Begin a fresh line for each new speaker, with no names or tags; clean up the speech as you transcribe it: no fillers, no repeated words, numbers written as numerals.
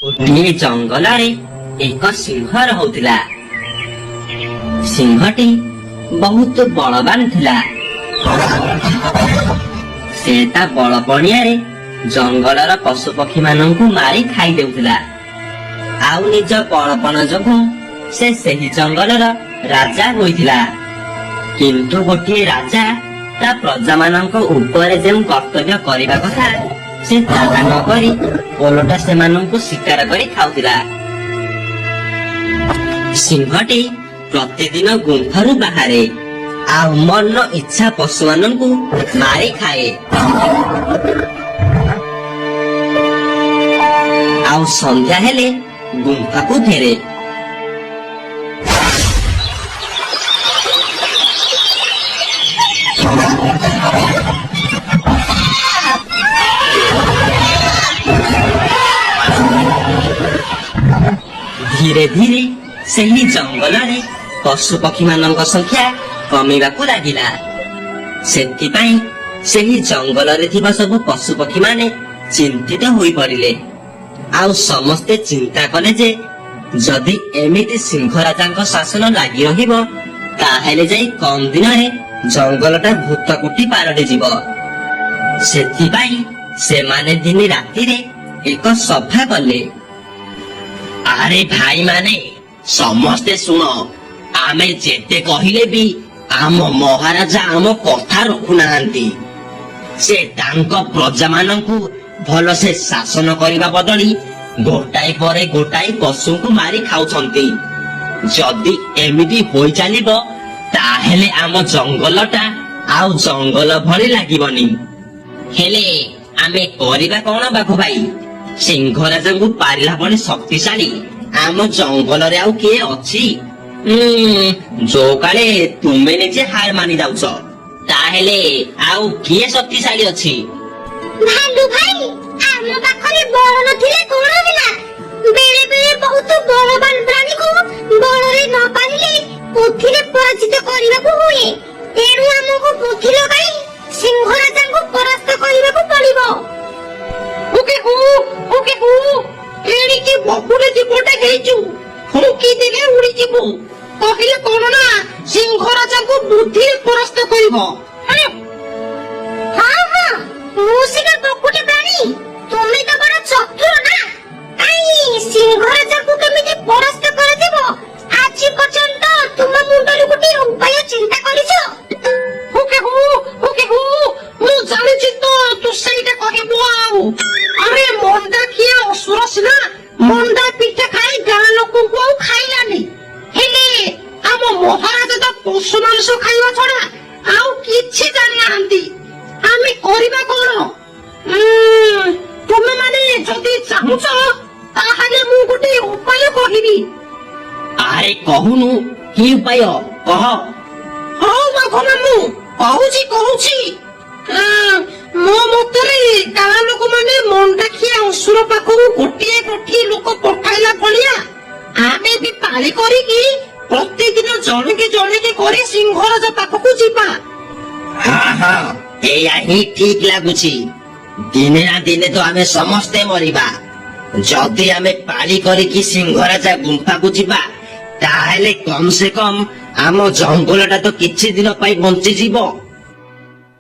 ଗୋଟିଏ ଜଙ୍ଗଲରେ ଏକ ସିଂହ ରହୁଥିଲା। ସିଂହଟି ବହୁତ ବଳବାନ ଥିଲା। ସେ ତା ବଳ ପଣିଆରେ ଜଙ୍ଗଲର ପଶୁ ପକ୍ଷୀ ମାନଙ୍କୁ ମାରି ଖାଇ ଦେଉଥିଲା। ଆଉ ନିଜ ବଳପଣ ଯୋଗୁଁ ସେ ସେହି ଜଙ୍ଗଲର ରାଜା ହୋଇଥିଲା। କିନ୍ତୁ ଗୋଟିଏ ରାଜା ତା ପ୍ରଜାମାନଙ୍କ ଉପରେ ଯେଉଁ କର୍ତ୍ତବ୍ୟ କରିବା କଥା, ସେ ତାହା ନ କରି ଓଲଟା ସେମାନଙ୍କୁ ଶିକାର କରି ଖାଉଥିଲା। ସିଂହଟି ପ୍ରତିଦିନ ଗୁମ୍ଫାରୁ ବାହାରେ ଆଉ ମନ ଇଚ୍ଛା ପଶୁମାନଙ୍କୁ ମାରି ଖାଏ। ଆଉ ସନ୍ଧ୍ୟା ହେଲେ ଗୁମ୍ଫାକୁ ଫେରେ। ଧୀରେ ଧୀରେ ସେହି ଜଙ୍ଗଲରେ ପଶୁ ପକ୍ଷୀମାନଙ୍କ ସଂଖ୍ୟା କମିବାକୁ ଲାଗିଲା। ସେଥିପାଇଁ ସେହି ଜଙ୍ଗଲରେ ଥିବା ସବୁ ପଶୁ ପକ୍ଷୀମାନେ ଚିନ୍ତିତ ହୋଇପଡ଼ିଲେ। ଆଉ ସମସ୍ତେ ଚିନ୍ତା କଲେ ଯେ ଯଦି ଏମିତି ସିଂହ ରାଜାଙ୍କ ଶାସନ ଲାଗି ରହିବ, ତାହେଲେ ଯାଇ କମ ଦିନରେ ଜଙ୍ଗଲଟା ଭୂତକୁଟି ପାଲଟିଯିବ। ସେଥିପାଇଁ ସେମାନେ ଦିନେ ରାତିରେ ଏକ ସଭା କଲେ। ଆରେ ଭାଇମାନେ, ସମସ୍ତେ ଶୁଣ, ଆମେ ଯେତେ କହିଲେ ବି ଆମ ମହାରାଜା ଆମ କଥା ରଖୁନାହାନ୍ତି। ସେ ତାଙ୍କ ପ୍ରଜାମାନଙ୍କୁ ଭଲସେ ଶାସନ କରିବା ବଦଳି ଗୋଟାଏ ପରେ ଗୋଟାଏ ପଶୁଙ୍କୁ ମାରି ଖାଉଛନ୍ତି। ଯଦି ଏମିତି ହୋଇ ଚାଲିବ, ତାହେଲେ ଆମ ଜଙ୍ଗଲଟା ଆଉ ଜଙ୍ଗଲ ଭଳି ଲାଗିବନି। ହେଲେ ଆମେ କରିବା କଣ ବାଘ ଭାଇ? ସିଂହରାଜାଙ୍କୁ ପାରିଲା ଭଳି ଶକ୍ତିଶାଳୀ ଆମ ଜଙ୍ଗଲରେ ଆଉ କିଏ ଅଛି? ଯୋଉ କାଳେ ତୁମେ ନିଜେ ହାର ମାନି ଯାଉଛ, ତାହେଲେ ଆଉ କିଏ ଶକ୍ତିଶାଳୀ ଅଛି?
ଭାଲୁ ଭାଇ, ଆମ ପାଖରେ ବଳ ନଥିଲେ କଣ ହେଲା, ବେଳେ ବେଳେ ବହୁତ ବଳବାନ ପ୍ରାଣୀକୁ ବଳରେ ନ ପାରିଲେ ବୁଦ୍ଧିରେ ପରାଜିତ କରିବାକୁ ହୁଏ। ତେଣୁ ଆମକୁ ବୁଦ୍ଧି ଲଗାଇ ସିଂହ ରାଜାଙ୍କୁ ପରାସ୍ତ କରିବାକୁ ପଡିବ।
ଓକେ ହୁ, ଓକେ ହୁ, ଏଣିକି ବକୁଟେ ଜୀବଟା ହେଇଛୁ, ଫୁଙ୍କି ଦେଲେ ଉଡିଯିବୁ। କହିଲେ କଣ ନା ସିଂହ ରାଜାଙ୍କୁ ବୁଦ୍ଧିରେ ପରାସ୍ତ କରିବ।
ହଁ ହଁ, ମୁଁ ସିନା ବକୁଟେ ପ୍ରାଣୀ, ତୁମେ ତ ବଡ ଚତୁର ନା? କାଇଁ, ସିଂହ ରାଜାଙ୍କୁ କେମିତି ପରାସ୍ତ କରାଯିବ ଆଜି ପର୍ଯ୍ୟନ୍ତ ତୁମ ମୁଣ୍ଡରୁ ଗୋଟିଏ ଉପାୟ ଚିନ୍ତା କରିଛ?
ଓକେ ହୁ, ଓକେ ହୁ, ମୁଁ ଜାଣିଛି ତ ତୁ ସେଇଟା କହିବୁ। ଆଉ ଆରେ, ମଣ୍ଡା ଖିଆ ଅସୁର ସିନା ମଣ୍ଡା ପିଠା ଖାଇ ଗାଁ ଲୋକଙ୍କୁ ଆଉ ଖାଇଲାନି, ହେଲେ ଆମ ମହାରାଜା ତ ପଶୁ ମାଂସ ଖାଇବା ଛଡା ଆଉ କିଛି ଜାଣିନାହାନ୍ତି। ଆମେ କରିବା କଣ? ତୁମେ ମାନେ ଯଦି ଚାହୁଁଛ, ତାହେଲେ ମୁଁ ଗୋଟେ ଉପାୟ କହିବି।
ଆରେ କହୁନୁ, କି ଉପାୟ କହ।
ହଉ ବାଘ ମାମୁଁ, କହୁଛି କହୁଛି। ମୋ ମତରେ ଗାଁ ଲୋକମାନେ ମଣ୍ଡାଖିଆ ଅସୁର ପାଖକୁ ଗୋଟିଏ ଗୋଟିଏ ଲୋକ ପଠାଇଲା ଭଳିଆ ଆମେ ବି ପାଳି କରିକି ପ୍ରତିଦିନ ଜଣକେ ଜଣକେ କରି ସିଂହରାଜା ପାଖକୁ ଯିବା।
ହଁ ହଁ, ଏଇଆ ହିଁ ଠିକ ଲାଗୁଛି। ଦିନେ ନା ଦିନେ ତ ଆମେ ସମସ୍ତେ ମରିବା। ଯଦି ଆମେ ପାଳି କରିକି ସିଂହରାଜା ଗୁମ୍ଫାକୁ ଯିବା, ତାହେଲେ କମ ସେ କମ ଆମ ଜଙ୍ଗଲଟା ତ କିଛି ଦିନ ପାଇଁ ବଞ୍ଚିଯିବ।